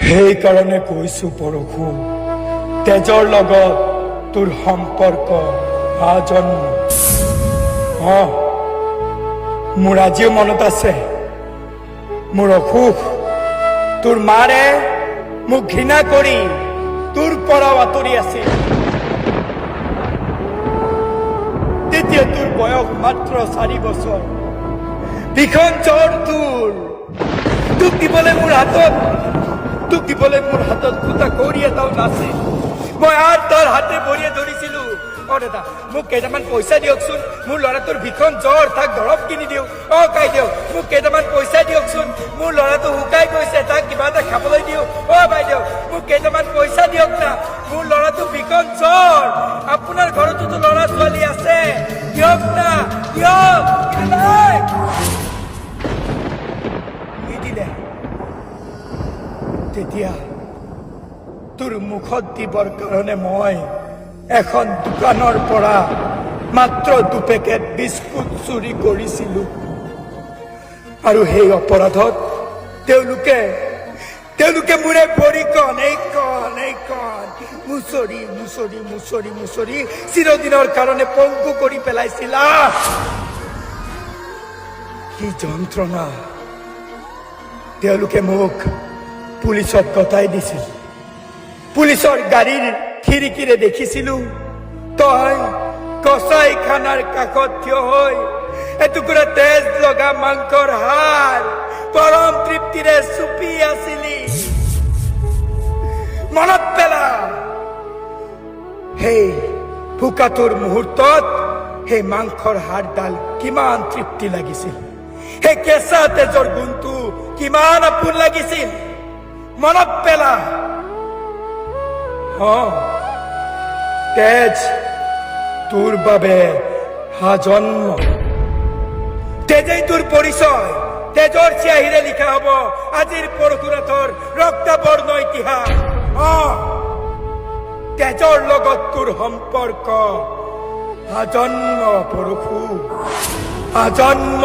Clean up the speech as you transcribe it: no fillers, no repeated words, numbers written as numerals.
সেইকাৰণে কৈছো পৰশু, তেজৰ লগত তোৰ সম্পৰ্ক আজন্ম। অ, মোৰ আজিও মনত আছে, মোৰ অসুখ, তোৰ মাৰে মোক ঘৃণা কৰি তোৰ পৰাও আঁতৰি আছিল। তেতিয়া তোৰ বয়স মাত্ৰ 4 বছৰ। ভীষণ জ্বৰ তোৰ। তোক দিবলৈ মোৰ হাতত ফুটা কৌৰি এটাও নাছিল। মই আৰ তাৰ হাতে ভৰিয়ে ধৰিছিলো, "অ দাদা, মোক কেইটামান পইচা দিয়কচোন, মোৰ ল'ৰাটোৰ ভীষণ জ্বৰ, তাক দৰৱ কিনি দিওঁ। অ বাইদেউ, মোক কেইটামান পইচা দিয়কচোন, মোৰ ল'ৰাটো শুকাই গৈছে, তাক কিবা এটা খাবলৈ দিওঁ। অ বাইদেউ, মোক কেইটামান পইচা দিয়ক না, মোৰ ল'ৰাটো ভীষণ জ্বৰ। আপোনাৰ ঘৰতোতো ল'ৰা ছোৱালী আছে, দিয়ক না, দিয়ক।" কিন্তু নাই, নিদিলে। তেতিয়া তোৰ মুখত দিবৰ কাৰণে মই এখন দোকানৰ পৰা মাত্ৰ দুপেকেট বিস্কুট চুৰি কৰিছিলো আৰু সেই অপৰাধত তেওঁলোকে মোৰে ভৰিখন, এইখন এইখন মুচৰি মুচৰি মুচৰি মুচৰি চিৰদিনৰ কাৰণে পংগু কৰি পেলাইছিল। আহ! কি যন্ত্ৰণা! তেওঁলোকে মোক পুলিচত গতাই দিছিল। পুলিচৰ গাড়ীৰ খিৰিকীৰে দেখিছিলো, তই কচাইখানাৰ কাষত থিয় হৈ এটুকুৰা তেজ লগা মাংসৰ হাড় পৰম তৃপ্তিৰে চুপি আছিলি। মনত পেলা, সেই ভোকাতুৰ মুহূৰ্তত সেই মাংসৰ হাড়ডাল কিমান তৃপ্তি লাগিছিল, সেই কেঁচা তেজৰ গুণটো কিমান আপোন লাগিছিল। মনত পেলা। অ, তেজ তোৰ বাবে আজন্ম। তেজেই তোৰ পৰিচয়। তেজৰ চিয়াহীৰে লিখা হব আজিৰ পৰশুনাথৰ ৰক্তবৰ্ণ ইতিহাস। অ, তেজৰ লগত তোৰ সম্পৰ্ক আজন্ম পৰশু, আজন্ম।